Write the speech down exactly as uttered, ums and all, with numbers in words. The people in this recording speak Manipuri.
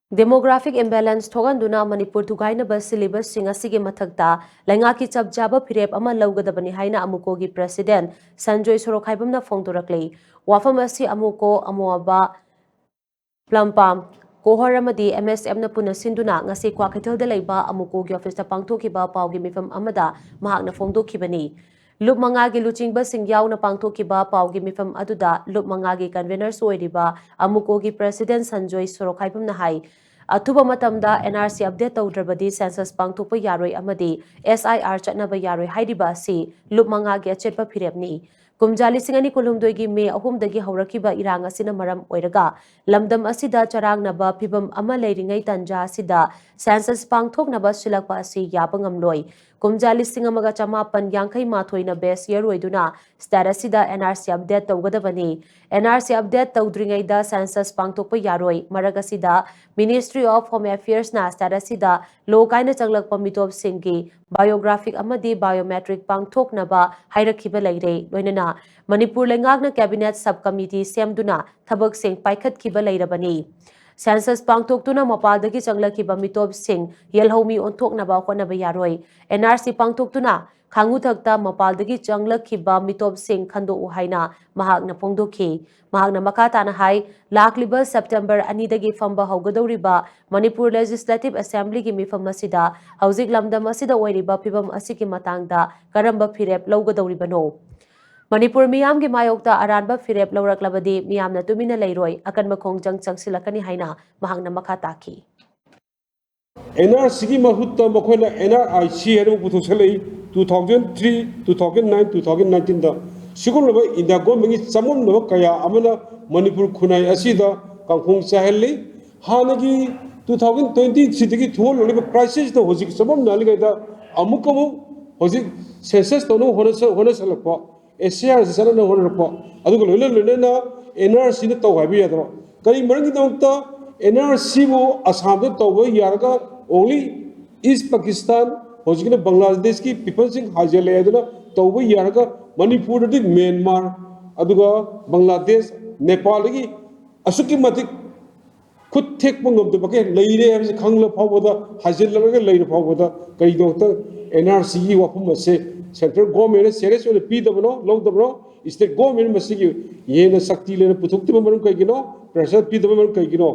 Demographic imbalance ꯊꯣꯛꯍꯟꯗꯨꯅ ꯃꯅꯤꯄꯨꯔ ꯊꯨꯒꯥꯏꯅꯕ ꯁꯤꯜꯂꯤꯕꯁꯤꯡ ꯑꯁꯤꯒꯤ ꯃꯊꯛꯇ ꯂꯩꯉꯥꯛꯀꯤ ꯆꯞ ꯆꯥꯕ ꯐꯤꯔꯦꯞ ꯑꯃ ꯂꯧꯒꯗꯕꯅꯤ ꯍꯥꯏꯅ ꯑꯃꯨꯀꯣꯒꯤ president ꯁꯟꯖꯣꯏ ꯁꯣꯔꯣꯈꯥꯏꯕꯝꯅ ꯐꯣꯡꯗꯣꯔꯛꯂꯤ꯫ ꯋꯥꯐꯝ ꯑꯁꯤ ꯑꯃꯨꯀꯣ, ꯑꯃꯣꯕ, ꯄ꯭ꯂꯝꯄꯥꯝ, ꯀꯣꯍꯔ ꯑꯃꯗꯤ M S F ꯅ ꯄꯨꯟꯅ ꯁꯤꯟꯗꯨꯅ ꯉꯁꯤ ꯀ꯭ꯋꯥꯀꯩꯊꯦꯜꯗ ꯂꯩꯕ ꯑꯃꯨꯀꯣꯒꯤ office ꯇ ꯄꯥꯡꯊꯣꯛꯈꯤꯕ ꯄꯥꯎꯒꯤ ꯃꯤꯐꯝ ꯑꯃꯗ ꯃꯍꯥꯛꯅ ꯐꯣꯡꯗꯣꯛꯈꯤꯕꯅꯤ꯫ ꯂꯨꯞ ꯃꯉꯥꯒꯤ ꯂꯨꯆꯤꯡꯕꯁꯤꯡ ꯌꯥꯎꯅ ꯄꯥꯡꯊꯣꯛꯈꯤꯕ ꯄꯥꯎꯒꯤ ꯃꯤꯐꯝ ꯑꯗꯨꯗ ꯂꯨꯞ ꯃꯉꯥꯒꯤ convener ꯁꯨ ꯑꯣꯏꯔꯤꯕ ꯑꯃꯨꯀꯣꯒꯤ president ꯁꯟꯖꯣꯏ ꯁꯣꯔꯣꯈꯥꯏꯕꯝꯅ ꯍꯥꯏ, ꯑꯊꯨꯕ ꯃꯇꯝꯗ N R C update ꯇꯧꯗ꯭ꯔꯕꯗꯤ census ꯄꯥꯡꯊꯣꯛꯄ ꯌꯥꯔꯣꯏ ꯑꯃꯗꯤ S I R ꯆꯠꯅꯕ ꯌꯥꯔꯣꯏ ꯍꯥꯏꯔꯤꯕ ꯑꯁꯤ ꯂꯨꯞ ꯃꯉꯥꯒꯤ ꯑꯆꯦꯠꯄ ꯐꯤꯔꯦꯞꯅꯤ꯫ ꯀꯨꯝꯖꯥ ꯂꯤꯁꯤꯡ ꯑꯅꯤ ꯀꯨꯟꯍꯨꯝꯗꯣꯏꯒꯤ ꯃꯦ ꯑꯍꯨꯝꯗꯒꯤ ꯍꯧꯔꯛꯈꯤꯕ ꯏꯔꯥꯡ ꯑꯁꯤꯅ ꯃꯔꯝ ꯑꯣꯏꯔꯒ ꯂꯝꯗꯝ ꯑꯁꯤꯗ ꯆꯔꯥꯡꯅꯕ ꯐꯤꯚꯝ ꯑꯃ ꯂꯩꯔꯤꯉꯩ ꯇꯥꯟꯖꯥ ꯑꯁꯤꯗ census ꯄꯥꯡꯊꯣꯛꯅꯕ ꯁꯤꯜꯂꯛꯄ ꯑꯁꯤ ꯌꯥꯕ ꯉꯝꯂꯣꯏ꯫ ꯀꯨꯝꯖꯥ ꯂꯤꯁꯤꯡ ꯑꯃꯒ ꯆꯃꯥꯄꯟ ꯌꯥꯡꯈꯩ ꯃꯥꯊꯣꯏꯅ base year ꯑꯣꯏꯗꯨꯅ state ꯑꯁꯤꯗ N R C update ꯇꯧꯒꯗꯕꯅꯤ꯫ N R C update ꯇꯧꯗ꯭ꯔꯤꯉꯩꯗ census ꯄꯥꯡꯊꯣꯛꯄ ꯌꯥꯔꯣꯏ꯫ ꯃꯔꯛ ꯑꯁꯤꯗ Ministry of Home Affairs ꯅ state ꯑꯁꯤꯗ ꯂꯣ ꯀꯥꯏꯅ ꯆꯪꯂꯛꯄ ꯃꯤꯇꯣꯞꯁꯤꯡꯒꯤ biographic ꯑꯃꯗꯤ biometric ꯄꯥꯡꯊꯣꯛꯅꯕ ꯍꯥꯏꯔꯛꯈꯤꯕ ꯂꯩꯔꯦ꯫ ꯂꯣꯏꯅꯅ ꯃꯅꯤꯄꯨꯔ ꯂꯩꯉꯥꯛꯅ cabinet sub committee ꯁꯦꯝꯗꯨꯅ ꯊꯕꯛꯁꯤꯡ ꯄꯥꯏꯈꯠꯈꯤꯕ ꯂꯩꯔꯕꯅꯤ꯫ Census ꯄꯥꯡꯊꯣꯛꯇꯨꯅ ꯃꯄꯥꯜꯗꯒꯤ ꯆꯪꯂꯛꯈꯤꯕ ꯃꯤꯇꯣꯞꯁꯤꯡ ꯌꯦꯜꯍꯧꯃꯤ ꯑꯣꯟꯊꯣꯛꯅꯕ ꯍꯣꯠꯅꯕ ꯌꯥꯔꯣꯏ꯫ N R C ꯄꯥꯡꯊꯣꯛꯇꯨꯅ ꯈꯥꯡꯉꯨꯊꯛꯇ ꯃꯄꯥꯜꯗꯒꯤ ꯆꯪꯂꯛꯈꯤꯕ ꯃꯤꯇꯣꯞꯁꯤꯡ ꯈꯟꯗꯣꯛꯎ ꯍꯥꯏꯅ ꯃꯍꯥꯛꯅ ꯐꯣꯡꯗꯣꯛꯈꯤ꯫ ꯃꯍꯥꯛꯅ ꯃꯈꯥ ꯇꯥꯅ ꯍꯥꯏ, ꯂꯥꯛꯂꯤꯕ September ꯑꯅꯤꯗꯒꯤ ꯐꯝꯕ ꯍꯧꯒꯗꯧꯔꯤꯕ ꯃꯅꯤꯄꯨꯔ Legislative Assembly ꯒꯤ ꯃꯤꯐꯝ ꯑꯁꯤꯗ ꯍꯧꯖꯤꯛ ꯂꯝꯗꯝ ꯑꯁꯤꯗ ꯑꯣꯏꯔꯤꯕ ꯐꯤꯚꯝ ꯑꯁꯤꯒꯤ ꯃꯇꯥꯡꯗ ꯀꯔꯝꯕ ꯐꯤꯔꯦꯞ ꯂꯧꯒꯗꯧꯔꯤꯕꯅꯣ? ꯃꯅꯤꯄꯨꯔ ꯃꯤꯌꯥꯝꯒꯤ ꯃꯥꯌꯣꯛꯇ ꯑꯔꯥꯟꯕ ꯐꯤꯔꯦꯞ ꯂꯧꯔꯛꯂꯕꯗꯤ ꯃꯤꯌꯥꯝꯅ ꯇꯨꯃꯤꯟꯅ ꯂꯩꯔꯣꯏ, ꯑꯀꯟꯕ ꯈꯣꯡꯖꯪ ꯆꯪꯁꯤꯜꯂꯛꯀꯅꯤ ꯍꯥꯏꯅ ꯃꯍꯥꯛꯅ ꯃꯈꯥ ꯇꯥꯈꯤ꯫ N R C ꯒꯤ ꯃꯍꯨꯠꯇ ꯃꯈꯣꯏꯅ N R I C ꯍꯥꯏꯅ ꯑꯃ ꯄꯨꯊꯣꯛꯆꯜꯂꯛꯏ꯫ Two thousand three, two thousand nine, two thousand nineteen ꯗ ꯁꯤꯒꯨꯝꯂꯕ ꯏꯟꯗꯤꯌꯥ ꯒꯣꯔꯃꯦꯟꯒꯤ ꯆꯃꯝꯅꯕ ꯀꯌꯥ ꯑꯃꯅ ꯃꯅꯤꯄꯨꯔ ꯈꯨꯟꯅꯥꯏ ꯑꯁꯤꯗ ꯀꯥꯡꯈꯣꯡ ꯆꯥꯏꯍꯜꯂꯤ꯫ ꯍꯥꯟꯅꯒꯤ two thousand twenty three ꯗꯒꯤ ꯊꯣꯛꯍꯜꯂꯛꯂꯤꯕ crisis ꯇ ꯍꯧꯖꯤꯛ ꯆꯃꯝꯅꯍꯜꯂꯤꯉꯩꯗ ꯑꯃꯨꯛ ꯑꯃꯨꯛ ꯍꯧꯖꯤꯛ census ꯇꯧꯅꯕ ꯍꯣꯠꯅꯁ-, ꯍꯣꯠꯅꯁꯜꯂꯛꯄ, S I R ꯁꯤ ꯆꯠꯅꯅꯕ ꯍꯣꯠꯅꯔꯛꯄ, ꯑꯗꯨꯒ ꯂꯣꯏꯅ ꯂꯣꯏꯅꯅ N R C ꯗ ꯇꯧ ꯍꯥꯏꯕ ꯌꯥꯗꯕ꯫ ꯀꯔꯤ ꯃꯔꯝꯒꯤꯗꯃꯛꯇ N R C ꯕꯨ ꯑꯁꯥꯝꯗ ꯇꯧꯕ ꯌꯥꯔꯒ only East Pakistan, ꯍꯧꯖꯤꯛꯀꯤꯅ ꯕꯪꯒ꯭ꯂꯥꯗꯦꯁꯀꯤ peopleꯁꯤꯡ ꯍꯥꯏꯖꯜꯂꯛꯑꯦ ꯑꯗꯨꯅ ꯇꯧꯕ ꯌꯥꯔꯒ ꯃꯅꯤꯄꯨꯔꯗꯗꯤ ꯃ꯭ꯌꯥꯟꯃꯥꯔ, ꯑꯗꯨꯒ ꯕꯪꯒ꯭ꯂꯥꯗꯦꯁ, ꯅꯦꯄꯥꯜꯗꯒꯤ ꯑꯁꯨꯛꯀꯤ ꯃꯇꯤꯛ ꯈꯨꯠ ꯊꯦꯛꯄ ꯉꯝꯗꯕꯒꯤ ꯂꯩꯔꯦ ꯍꯥꯏꯕꯁꯤ ꯈꯪꯂ ꯐꯥꯎꯕꯗ, ꯍꯥꯏꯖꯤꯜꯂꯒ ꯂꯩꯔ ꯐꯥꯎꯕꯗ ꯀꯔꯤꯒꯤꯗꯃꯛꯇ ꯑꯦꯟ ꯑꯥꯔ ꯁꯤꯒꯤ ꯋꯥꯐꯝ ꯑꯁꯦ ꯁꯦꯟꯇ꯭ꯔꯦꯜ ꯒꯣꯔꯃꯦꯟꯅ ꯁꯦꯔꯤꯌꯁ ꯑꯣꯏꯅ ꯄꯤꯗꯕꯅꯣ, ꯂꯧꯗꯕꯅꯣ? ꯁ꯭ꯇꯦꯠ ꯒꯣꯔꯃꯦꯟ ꯃꯁꯤꯒꯤ ꯍꯦꯟꯅ ꯁꯛꯇꯤ ꯂꯩꯅ ꯄꯨꯊꯣꯛꯇꯕ ꯃꯔꯝ ꯀꯩꯒꯤꯅꯣ? ꯄ꯭ꯔꯦꯁꯔ ꯄꯤꯗꯕ ꯃꯔꯝ ꯀꯩꯒꯤꯅꯣ?